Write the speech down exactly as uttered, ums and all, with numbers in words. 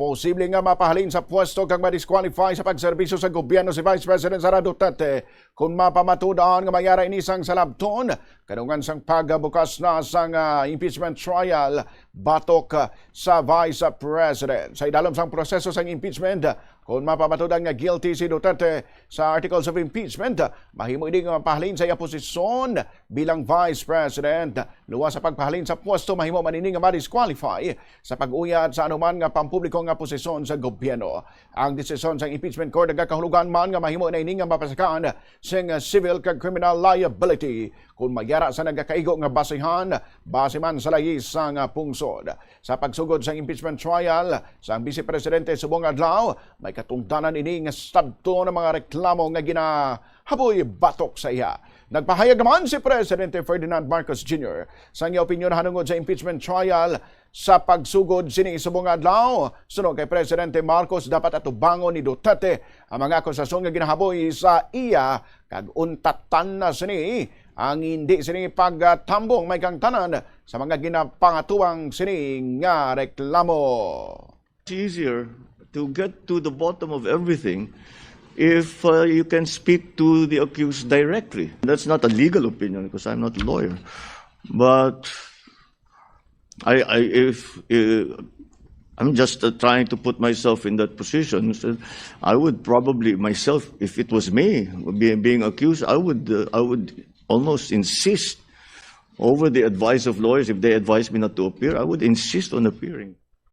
Posible nga mapahalin sa pwesto kag ma-disqualify sa pagserbisyo sa gobyerno si Vice President Sara Duterte kon mapamatudan nga may ara ini sang salabton kadungan sang pagbukas na sang, ah, impeachment trial batok, ah, sa Vice President. Sa idalom sang proseso sang impeachment, kon mapamatudan nga guilty si Duterte sa articles of impeachment, mahimo ini nga mapahalin sa iya posisyon bilang Vice President. Luwas sa pagpahalin sa pwesto, mahimo man ini nga ma-disqualify sa pag-uyat sa anuman nga pampubliko nga posisyon sa gobyerno. Ang desisyon sang impeachment court nagakahulugan man nga mahimo na ini nga mapasakan sing civil kag criminal liability kon may ara sa nagakaigo nga basihan base man sa layi sang pungsod. Sa pagsugod sang impeachment trial sang Vice Presidente subong adlaw, may katungdanan ini nga sabton ang mga reklamo nga ginahaboy batok sa iya. Nagpahayag naman si Presidente Ferdinand Marcos Junior sang iya opinyon hanungod sa impeachment trial sa pagsugod sini subong adlaw. Suno kay Presidente Marcos, dapat atubangon ni Duterte ang mga akusasyon nga ginahaboy sa iya kag untatan na sini ang hindi sini pagtambong may kangtanan sa mga ginapangatuwang sini nga reklamo. It's easier to get to the bottom of everything if uh, you can speak to the accused directly. That's not a legal opinion because I'm not a lawyer. But I, I if uh, I'm just uh, trying to put myself in that position. So I would probably myself, if it was me being, being accused, I would uh, I would almost insist over the advice of lawyers. If they advise me not to appear, I would insist on appearing.